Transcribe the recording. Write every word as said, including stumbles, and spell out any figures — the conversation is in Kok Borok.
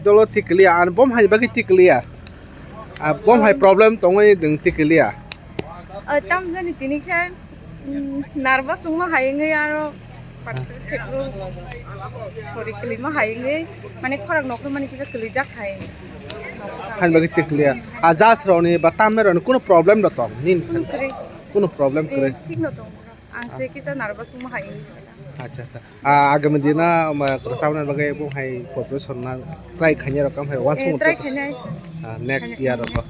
Dolo tikliya, an bom hai bagwi tikliya. A bom hai problem tongwi ding tikliya. Tam jani tini khe, mm, nervous wngma hai wngwi aro participate khe phuru sorry kwlwima hai wngwi, mane khorang nokhe mani kisa kwlwijak hai. Hai bagwi tikliya. A judge rokni ba tamnai rokni kuno problem rok tong nini? Kuno kwrwi. Kuno problem kwrwi. Thikno tong. Ang se kisa nervous wngma hai wngwi. Acha, acha. Ah, agami dina, um, kwrwsa wngna bagwi bo hai cooperation na try khainai rok kam hai wansukmung try khainai. Ah, next year rok.